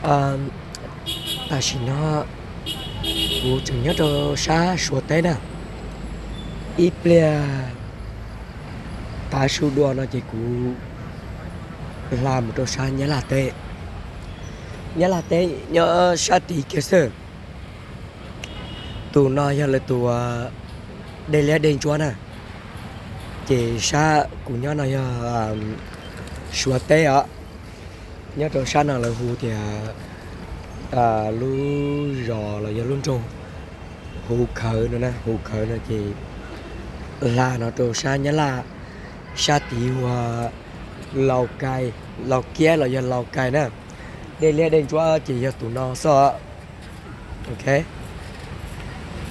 Tam sim no kuv tseem nyob rau sab Suav teb na. Ib pliag tav su dua no ces kuv hla mus rau sab Nyab Laj teb. Nyab Laj teb nyob sab tid kiag xwb. Tus no yog lawv tus dej liab dej ntsuab na. Ces sab kuv nyob no yog Suav teb os. Nyob rau sab no lawv hu tias lub zos los yog lub nroog Huv Khawv no na, Huv Khawv no ces hla no rau sab Nyab Laj, sab tid hu ua Laus Kais, Laus Kiab los yog Laus Kais na. Dej liab dej ntsuab ces yog tus no xwb. Ok,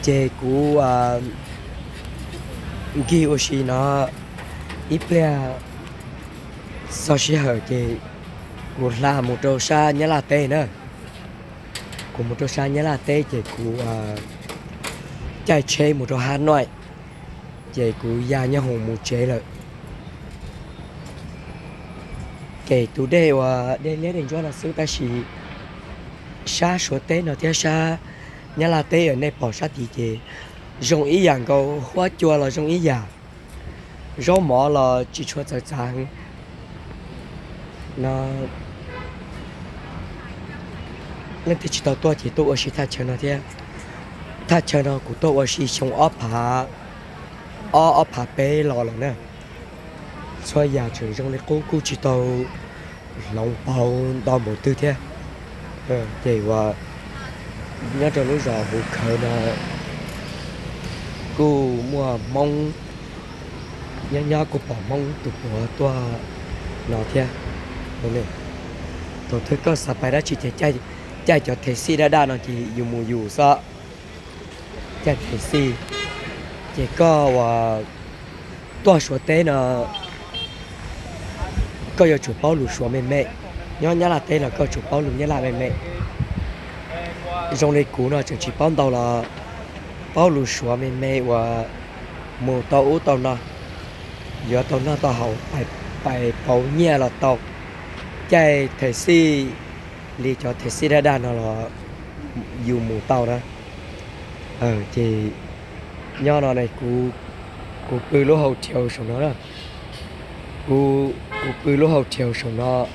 ces kuv nkig ua si no ib pliag txog sij hawm ces kuv hla mus rau sab Nyab Laj teb na. Kuv mus rau sab Nyab Laj teb ces kuv caij tsheb mus rau Hab Noim, ces kuv ya nyob hoom mus tsev lawm. Ces tus dej uas dej liab dej ntsuab no xwb, tab sis sab Suav teb no thiab sab Nyab Laj teb uas nej pom sab tid ces zoo ib yam nkaus, huab cua los zoo ib yam, zaub mov los tsis tshua txawv txav heev no. Leej twg tsis tau tuaj ces tuaj ua si thaj chaw no thiab. Thaj chaw no kuv tuaj ua si xyoo ob phav, ob, ob phav peb los lawm na. Txhua yam tseem zoo li qub, kuj tsis tau hloov pauv nto npaum twg thiab. Ces uas nyob rau lub zos Huv Khawv no kuj muaj Hmoob nyob nyob, kuj pom Hmoob tus puav tuaj no thiab. Thaum twg koj xav pais dab tsi ces caij cov taxi daj daj no ces yus mus yus xwb. Caij taxi ces koj uas tuaj Suav teb no koj yuav tsum paub lus Suav me me. Nyob Nyab Laj teb los koj tsum paub lus Nyab Laj me me. Zoo li kuv no tseem tsis paub ntau los paub lus Suav me me uas mus tau ub tau no, yuav tau noj tau haus, pais pauv nyiaj los tau, caij taxi li cov taxi daj daj no los yus mus tau na. Ces nyob no ne, kuv pw lub hotel saum no na. Kuv pw lub hotel saum no,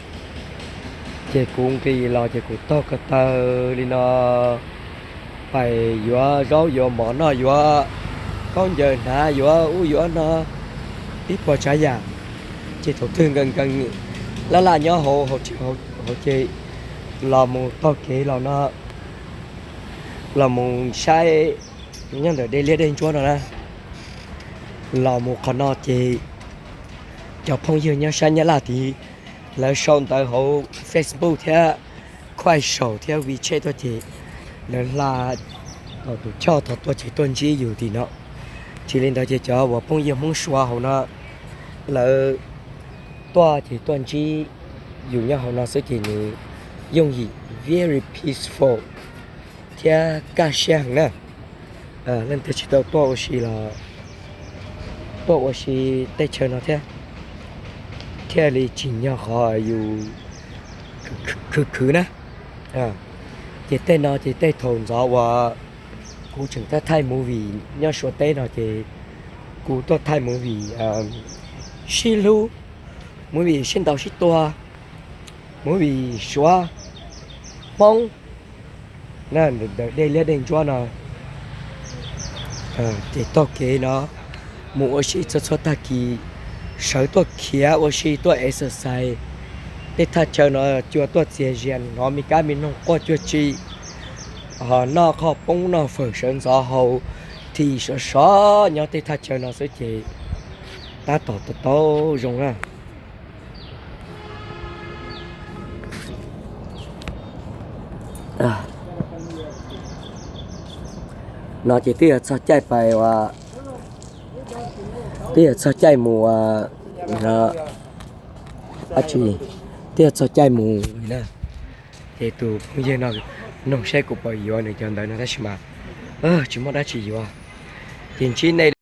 ces kuv nqis los ces kuv taug ko taw li no, pais yuav zaub yuav mov noj, yuav khaub ncaws hnav, yuav ub yuav no, ib puas tsav yam. Ces thaum twg nkees nkees laj laj nyob hauv hotel hauv ces los mus taug kev los no, los mus saib nyob ntawm dej liab dej ntsuab no na. Los mus qhov no ces cov phooj ywg nyob sab Nyab Laj tid, lawv sau ntawv hauv Facebook thiab Khuaj Saum thiab WeChat tuaj ces lawv hla tau tus choj thaum tuaj ces tuaj ntsib yus tim no. Tsis li ntawd ces cov uas phooj ywg Hmoob Suav hauv no lawv tuaj ces tuaj ntsib yus nyob hauv no xwb ces nws yooj yim, very peaceful thiab kaj siab heev na. Leej twg tsis tau tuaj ua si los tuaj ua si tej chaw no thiab, thiaj li tsim nyog qhov yus khwv khwv na. Ces tej no ces tej thaum ntxov uas kuv tseem tuaj thaij movie nyob Suav teb no ces kuv tuaj thaij movie sib hlub, movie sib ntaus sib tua, movie Suav Hmoob na, ntawm dej liab dej ntsuab no. Ces taug kev no mus ua si txhua txhua tag kis, sawv tuaj khiav ua si, tuaj exercise. Tej thaj chaw no cua tuaj txias zias, hnov me kab me noog quaj cuag tsi, ho noj qhov poob noj fawm sawv ntxov haus thim sov sov nyob tej thaj chaw no xwb ces tab tom tau tau zoo na. No ces twb yog txog caij pais ua, twb yog txog caij mus ua, dab tsi, twb yog txog caij mus li na. Ces tus phooj ywg no nug seb kuv puas yuav nws cov ntawv no tab sis mas tsis muaj dab tsi yuav. Ces ntsib nej